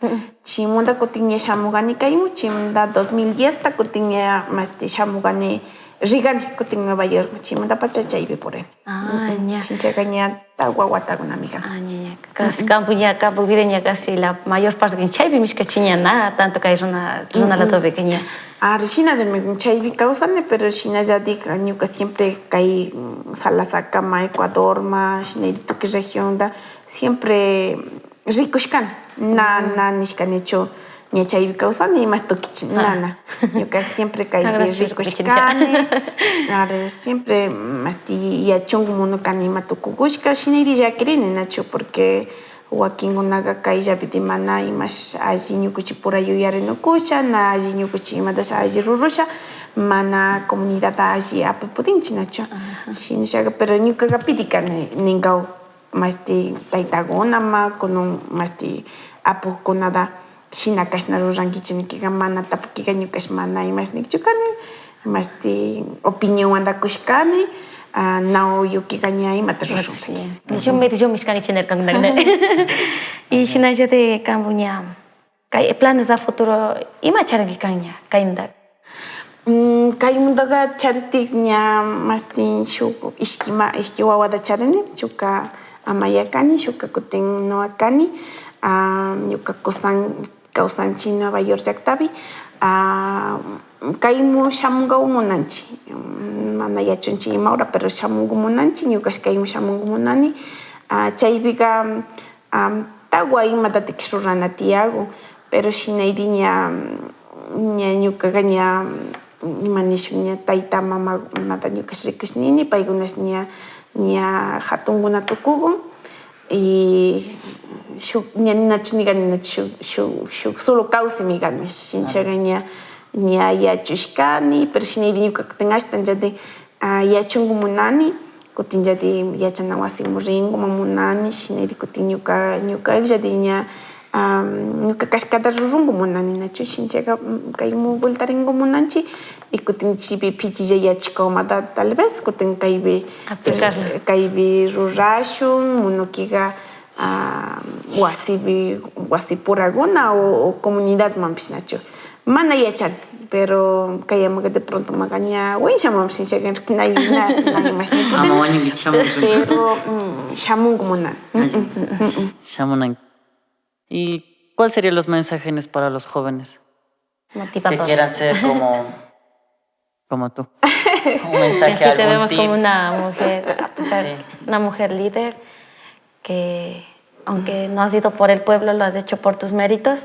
Chaymunda kutin ña shamugani kaymu, chaymunda dos mil diez ta kutin ña masti shamugani, rigani kutin Nueva York, chaymunda pacha chaypi purani. Ah, ña. Chinchaga ña tawa watakunami kan. Ah, ña, ña. Casi kanpu ña, kanpu vida ña casi la mayor parte kan chaypi mishkachiña, na tanto kay runa, runa ladopica ña. Ari, shina de mi chaypi kawsani, pero shinalladi ñuka siempre kay, mm, Salasakama, Ecuadorma, shina tukuy regionda siempre rikushkani. Na, na nishkanichu, ña chaypi kawsani, imas tukichi, nana. Ñuka siempre kaypi rikushkani. Ari, siempre, masti yachunku munukani ima tukukushka, shinayri llakirini, nachu, porque wakinkunaqa kayllapi mana imash alli ñukuchipura yuyarinukusha, na alli ñukuchi imatash alli rurusha, mana comunidadta alli apuy purinchi, nachu. Shinashaqa, pero ñukaqa pidi kani ninkaw. Masti taytakunama, kunun masti apukunata shina kashna rurankichinikiqa mana tapukiqa ñukash mana imash nikchu kani, masti opinionwanta kushkani, Ah, nawiykiqa ña imata rurashun. Nishun, medio nishkankichi nirqankunata. Y shinallata kanku ña. Kay planes a futuro, ima charinki kan ña, kay mundota? Mm, kay mundoqa chariq ña mastin shuk iskima, iski wawata charini, shukqa amaya kani, shukqa kutin nuqa kani, ah, ñuqa kusan, kawsanchi Nueva York llaqtapi, ah, kaymu shamunqawan munanchi, mm, mana yachanchi ima hora, pero shamunqawan munanchi, ñuqas kaymu shamunqawan munani, ah, chaypiqa, Am, tawa imatatikis rurana tiyakun, pero shinayri ña, ña ñuqaqa ña, ima nishun, ña tayta mama, mamata ñuqas rikusnini, paykunas ña, ña hatunkuna tukukun, y shuk, ña ninachu niqa, ninachu shuk, shuk, shuk solo kawsaymi kani, shinchaqa ña, ña yachushkani, pero shinayri ñuqaqa kutin ashtan chati, ah, yachunqawan munani, kutin chati yachana wasiman rinqaman munani, shinayri kutin ñuqa, ñuqa chati ña, am, ñuqa kashkata rurunqawan munani, nachu? Shinchaqa, mm, kaymu vueltarinqawan munanchi, y kutin chaypi phichilla yachashkamanta, tal vez, kutin kaypi, aplicarla, eh, kaypi rurashun, munankiqa, ah, wasipi, wasipurakuna o, o comunidadmanpis, nachu? Mana yachani, pero kayamaqa de pronto maqaña, winshamanpis, na, na, na imash ni pueden. Ama wañunkichi, shamunki. Pero, mm, shamunqawan munani. Mm, mm, mm, mm. Shamunanki. ¿Y cuál serían los mensajes para los jóvenes? Motivador. Que quieran ser como, como tú. Un mensaje, que sí te algún vemos tip como una mujer, a pesar, sí, una mujer líder, que aunque no has ido por el pueblo, lo has hecho por tus méritos,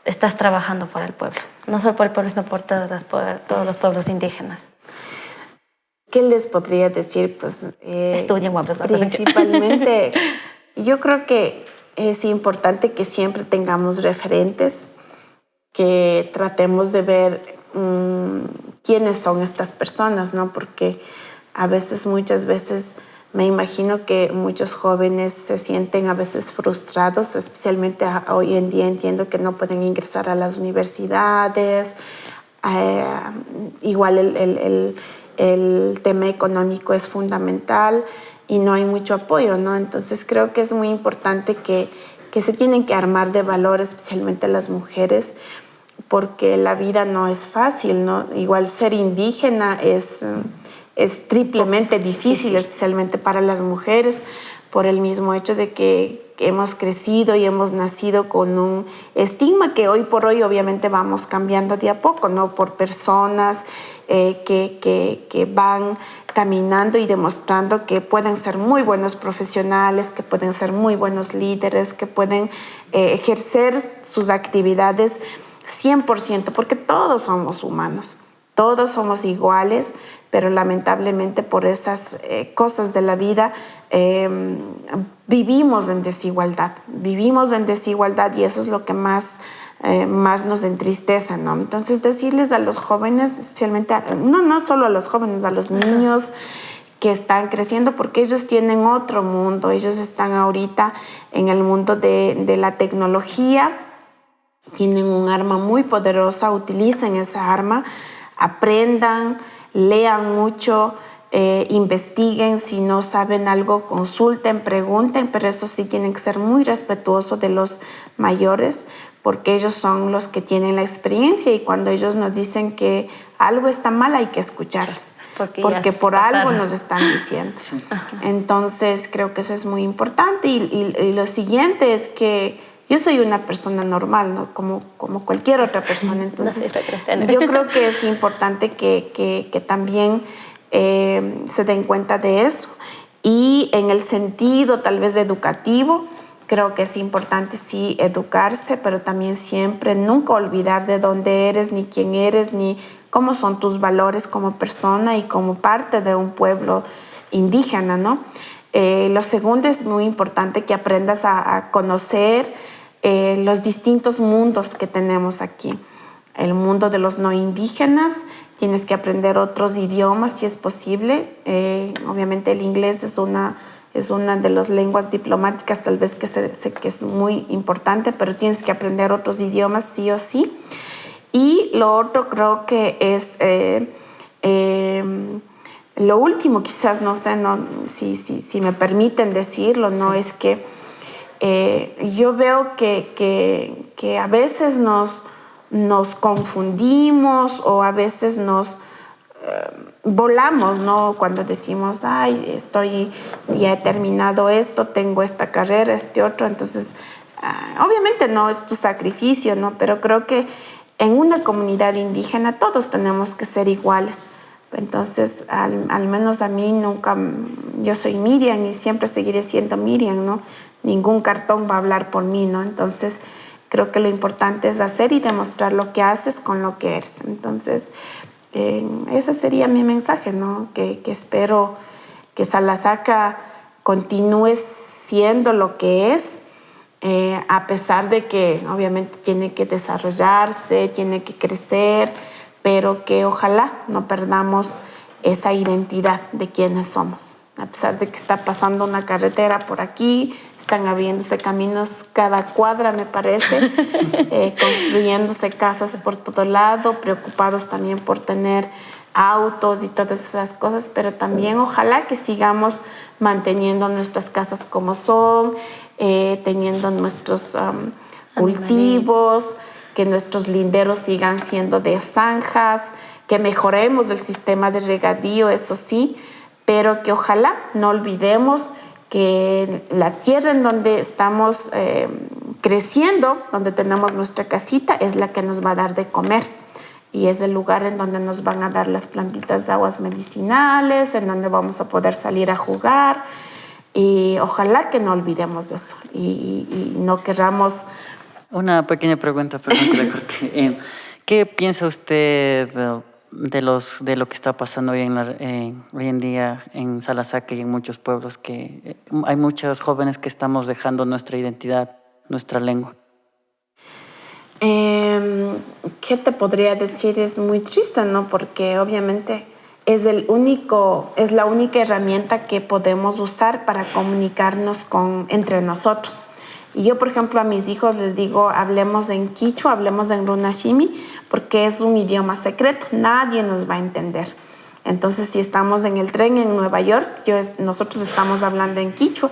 estás trabajando por el pueblo. No solo por el pueblo, sino por todas las pue-, todos los pueblos indígenas. ¿Qué les podría decir? Pues, eh, estudien, principalmente, yo creo que es importante que siempre tengamos referentes, que tratemos de ver, mm, quiénes son estas personas, ¿no? Porque a veces, muchas veces, me imagino que muchos jóvenes se sienten a veces frustrados, especialmente a-, hoy en día entiendo que no pueden ingresar a las universidades, eh, igual el, el, el, el tema económico es fundamental y no hay mucho apoyo, ¿no? Entonces creo que es muy importante que, que se tienen que armar de valor, especialmente las mujeres, porque la vida no es fácil, ¿no? Igual ser indígena es, mm, es triplemente difícil, difícil, especialmente para las mujeres, por el mismo hecho de que hemos crecido y hemos nacido con un estigma que hoy por hoy obviamente vamos cambiando de a poco, ¿no? Por personas, eh, que, que, que van caminando y demostrando que pueden ser muy buenos profesionales, que pueden ser muy buenos líderes, que pueden, eh, ejercer sus actividades cien por ciento, porque todos somos humanos. Todos somos iguales, pero lamentablemente por esas, eh, cosas de la vida, em, vivimos en desigualdad. Vivimos en desigualdad y eso es lo que más, eh, más nos entristece, ¿no? Entonces, decirles a los jóvenes, especialmente a, no, no solo a los jóvenes, a los niños que están creciendo, porque ellos tienen otro mundo, ellos están ahorita en el mundo de, de la tecnología. Tienen un arma muy poderosa, utilicen esa arma, aprendan, lean mucho, eh, investiguen, si no saben algo, consulten, pregunten, pero eso sí, tienen que ser muy respetuosos de los mayores, porque ellos son los que tienen la experiencia y cuando ellos nos dicen que algo está mal, hay que escucharles, porque ya, porque por algo nos están diciendo. Sí. Entonces, creo que eso es muy importante y, y, y lo siguiente es que yo soy una persona normal, ¿no? Como, como cualquier otra persona. Entonces, yo creo que es importante que, que, que también, eh, se den cuenta de eso. Y en el sentido tal vez educativo, creo que es importante sí educarse, pero también siempre nunca olvidar de dónde eres, ni quién eres, ni cómo son tus valores como persona y como parte de un pueblo indígena, ¿no? Eh, lo segundo es muy importante que aprendas a, a conocer, eh, los distintos mundos que tenemos aquí. El mundo de los no indígenas, tienes que aprender otros idiomas si es posible. Eh, obviamente el inglés es una, es una de las lenguas diplomáticas tal vez que se, se, que es muy importante, pero tienes que aprender otros idiomas sí o sí. Y lo otro creo que es, eh, em, Lo último, quizás, no sé, no, si, si, si me permiten decirlo, ¿no? Sí. Es que, eh, yo veo que, que, que a veces nos, nos confundimos o a veces nos, eh, volamos, ¿no? Cuando decimos, "Ay, estoy, ya he terminado esto, tengo esta carrera, este otro", entonces, ah, obviamente no es tu sacrificio, ¿no? Pero creo que en una comunidad indígena todos tenemos que ser iguales. Entonces, al, al menos a mí nunca, mm, yo soy Miriam y siempre seguiré siendo Miriam, ¿no? Ningún cartón va a hablar por mí, ¿no? Entonces, creo que lo importante es hacer y demostrar lo que haces con lo que eres. Entonces, eh, ese sería mi mensaje, ¿no? Que, que espero que Salasaca continúe siendo lo que es, eh, a pesar de que obviamente tiene que desarrollarse, tiene que crecer, pero que ojalá no perdamos esa identidad de quienes somos. A pesar de que está pasando una carretera por aquí, están abriéndose caminos cada cuadra, me parece, eh, construyéndose casas por todo lado, preocupados también por tener autos y todas esas cosas, pero también ojalá que sigamos manteniendo nuestras casas como son, eh, teniendo nuestros, am, cultivos, que nuestros linderos sigan siendo de zanjas, que mejoremos el sistema de regadío, eso sí, pero que ojalá no olvidemos que la tierra en donde estamos, eh, creciendo, donde tenemos nuestra casita, es la que nos va a dar de comer. Y es el lugar en donde nos van a dar las plantitas de aguas medicinales, en donde vamos a poder salir a jugar. Y ojalá que no olvidemos eso y, y- y no querramos. Una pequeña pregunta, perdón que le corte. Eh, ¿qué piensa usted, eh, de los, de lo que está pasando hoy en la, eh, hoy en día en Salasaca y en muchos pueblos que, eh, hay muchos jóvenes que estamos dejando nuestra identidad, nuestra lengua? Em, ¿qué te podría decir? Es muy triste, ¿no? Porque obviamente es el único, es la única herramienta que podemos usar para comunicarnos con, entre nosotros. Y yo, por ejemplo, a mis hijos les digo, "Hablemos en quichua, hablemos en runashimi", porque es un idioma secreto, nadie nos va a entender. Entonces, si estamos en el tren en Nueva York, yo es- nosotros estamos hablando en quichua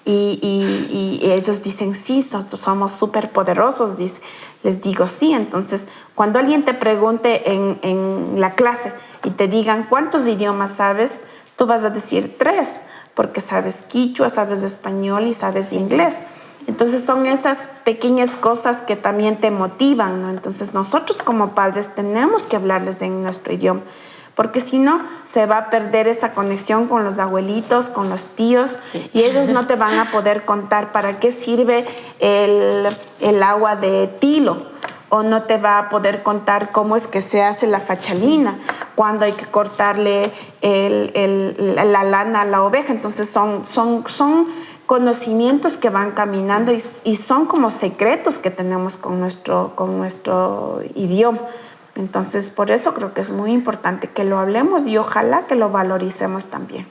y, y- y ellos dicen, "Sí, nosotros somos súper poderosos", dice. Les digo, "Sí". Entonces, cuando alguien te pregunte en, en la clase y te digan, "¿Cuántos idiomas sabes?", tú vas a decir, "Tres", porque sabes quichua, sabes español y sabes inglés. Entonces, son esas pequeñas cosas que también te motivan, ¿no? Entonces, nosotros como padres tenemos que hablarles en nuestro idioma, porque si no, se va a perder esa conexión con los abuelitos, con los tíos, y ellos no te van a poder contar para qué sirve el, el agua de tilo, o no te va a poder contar cómo es que se hace la fachalina, cuándo hay que cortarle el- el- la lana a la oveja. Entonces, son, son, son conocimientos que van caminando y, y son como secretos que tenemos con nuestro, con nuestro idioma. Entonces, por eso creo que es muy importante que lo hablemos y ojalá que lo valoricemos también.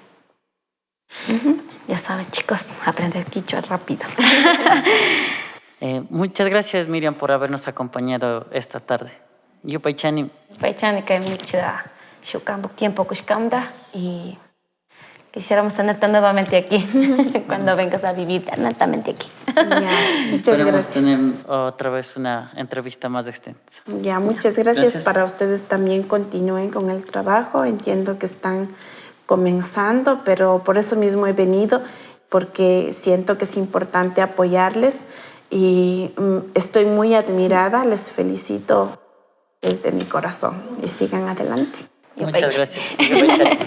Ujú. Ya saben, chicos, aprender quichua rápido. Eh, muchas gracias, Miriam, por habernos acompañado esta tarde. Yupaychani. Yupaychani kaymi chida shukambo tiempo kushkamda y quisiéramos tenerte nuevamente aquí cuando vengas a vivir netamente aquí. Ya, muchas gracias. Esperemos tener otra vez una entrevista más extensa. Ya, muchas gracias. Gracias. Para ustedes también continúen con el trabajo. Entiendo que están comenzando, pero por eso mismo he venido, porque siento que es importante apoyarles y, mm, estoy muy admirada. Les felicito desde mi corazón y sigan adelante. Muchas gracias. Yupaychani.